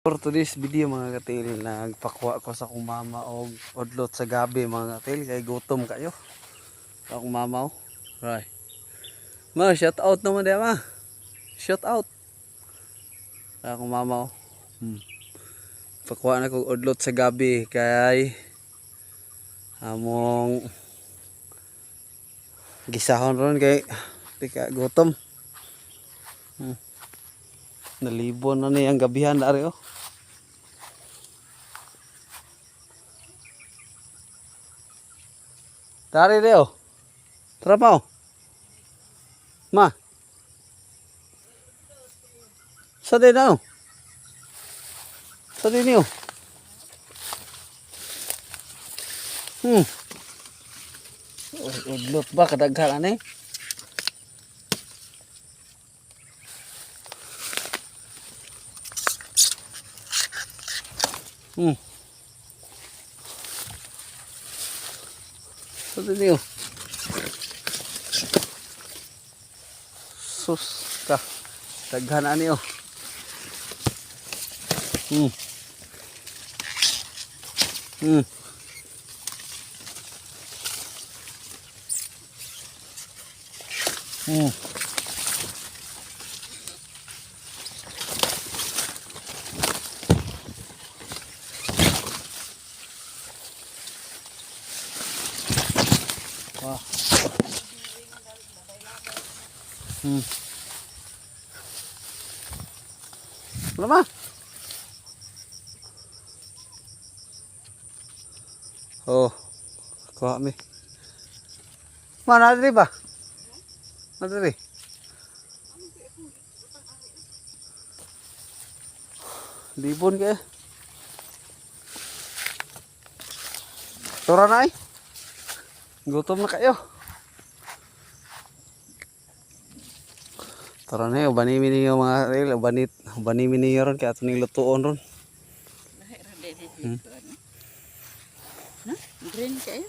For today's video, mga katil, nagpakuha ko sa akong mama og udlot sa gabi, mga katil, kay gutom kayo. Akong mama, oh. Right. Ma, shout out naman diya, ma. Shout out. Akong mama, oh. Pakuha na kog udlot sa gabi kay among gisahon ron kay tika gutom. Nalibon na ni ang gabihan na oh. Dari Leo. Tara pa, oh. Ma. Sa din na, oh. Sa din niyo. Udlot ba kadaghan ani? Sa din niyo. Sus ka. Daghan ani, oh. Wah. Wala ma. Oh. Kuha mi. Ma, nadiri ba? Nadiri. Libon kaya. Tura na eh. Gutom na kayo. Tara na eh, ubani mi ninyo, mga real, ubani, ubani mi ninyo ron, kaya ito ning lutuon ron. Lahi ra din dito, ano? No? Green kayo?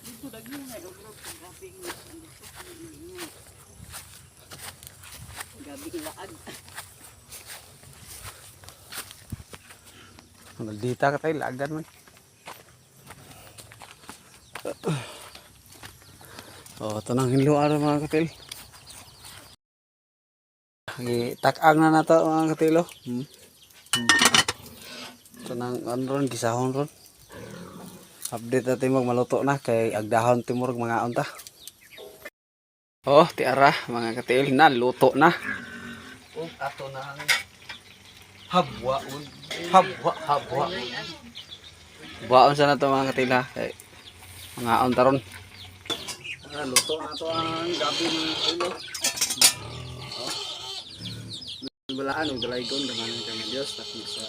Dito lagi na ulo kung gabi ng gabi laag. Maldita ka tayo, lagan man. Oh, ito nang hinlo araw, mga katil. Takang na nato, mga katil, oh. Ito nang ano ron, gisahon ron. Update natin mag maluto na kay agdahon timurog mga unta. Oh, tiara, mga katil, na luto na. Oh, ato na ang habwaon. Habwa, habwa. Baon sa na to, mga katil, ha. Kay mga taron. Ah, luto na to ang gabi ng ulo. Oh. Balaan og dalaygon gamhanan kang Dios tapos sa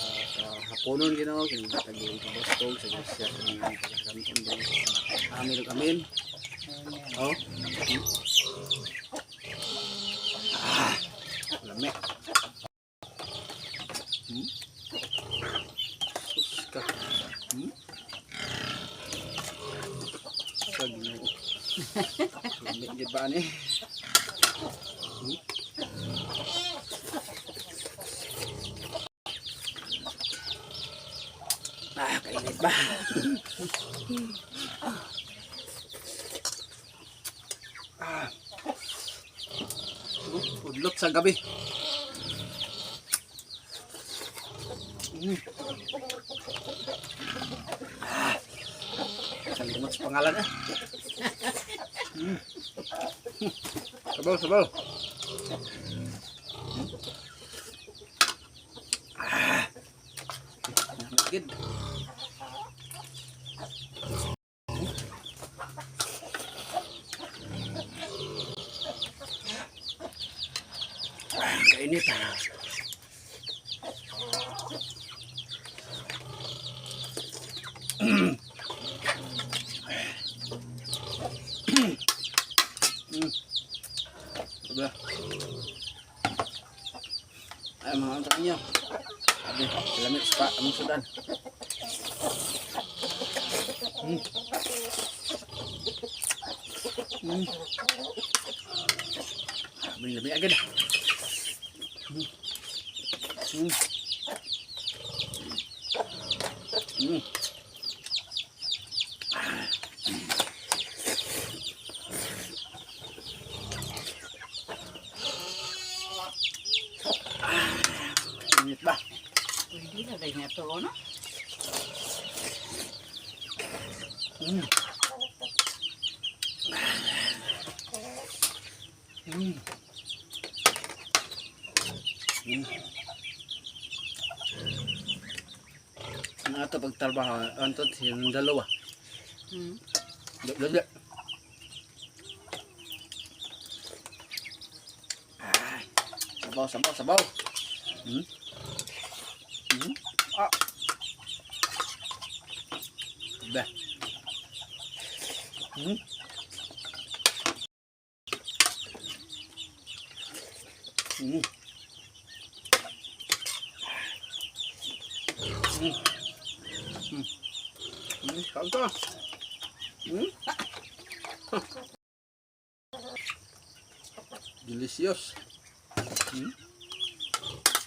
haponon Ginoo kini hatag ang kabustog sa grasya sa inyong pagkakanton Dios. Amen ug amen. Oh. Ah, lami. Sus ka. Sa Ginoo. Lami gid ba ni? Ah, kainit ba? Ah. Udlot sa gabi. Ah. Kalimot sa pangalan eh. Sabaw, sabaw. Ah. Good. Ah, kainit ah. Diba? Ay, mga antak ninyo. Sabi, lamit sa pa, among sudan. Lami lami agad. Mm. Mm. Mm. Ah. Init ba? Pwede na rin na to, no? Mm. Mm. Mm. Ang ato pagtrabaho, antot yung dalawa. Hmm. Dali. Ah, sabaw, sabaw, sabaw. Hmm? Hmm? Ah. Be. Hmm? Hmm. Hmm. Hmm. Hmm. Kaon to. Hmm? Delicious. Hmm?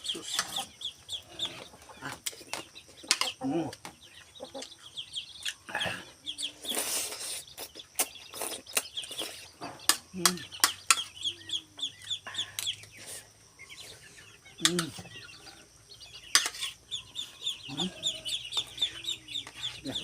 Sus. Ah. Mm. Ah. Mm. Mm. Mm. Yeah.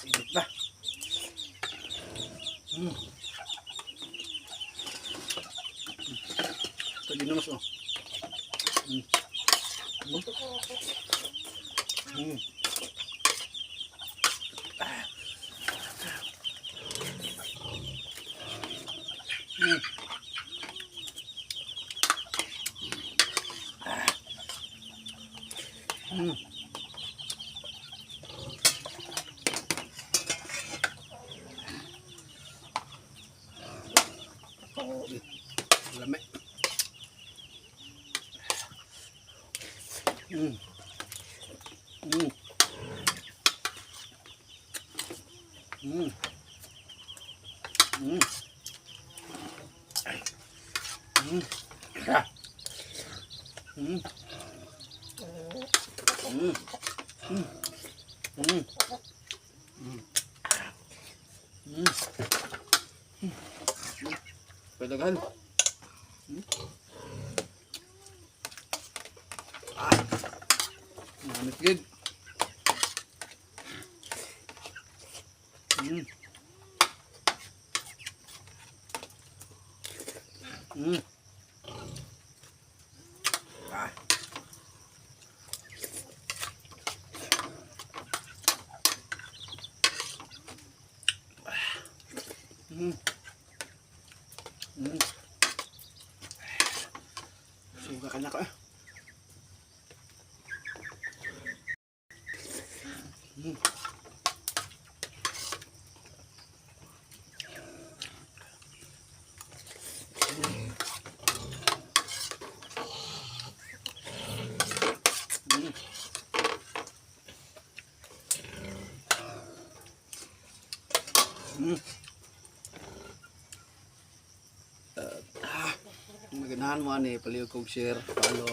Init ba? Mm. Ito ginumas oh. Mm. Mm. Mm. Ah. Mm. Ah. Mm. Lami. Mm. Mm. Mm. Mm. Ay. Mm. Ah. Mm. Mm. Mm. Mm. Mm. Mm. Pwede. Ah. Namit gid. Mm. Mm. Ah. Mm. Mm. Suga ka na ko eh. Mm. Mm. Mm. Ah, maganahan mo ani palihog kog share, follow.